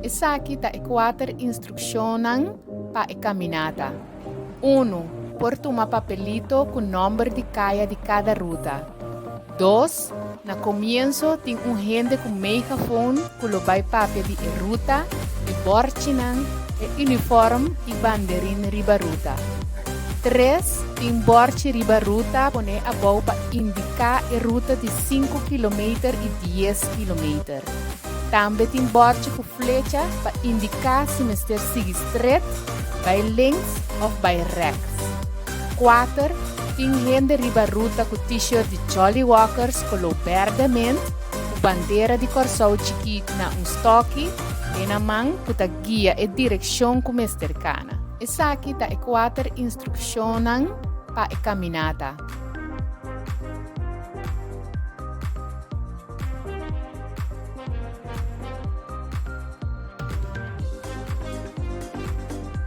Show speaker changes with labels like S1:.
S1: Esaki ta e kuater instrukshonnan pa e kaminata. Unu, Por tuma papelito ku nòmber di kaya di kada ruta. Dos, Na komienso tin un hende ku megafon ku lo bai papia di e ruta, e bòrchinan, e unifòrm i banderin riba ruta. Tres, Tin bòrchi riba ruta pone abou pa indiká e ruta di sinku kilometer i dies kilometer. Tambe tin bòrchi ku flecha pa indiká si mester sigui stret, bai links òf bai rèks. Kuater, Tin hende riba ruta ku t-shirt di Jolly Walkers koló bèrdè mint ku bandera di Kòrsou chikí na un stòki den nan man ku ta guia e direkshon ku mester kana. Esaki ta e kuater instrukshonnan pa e kaminata.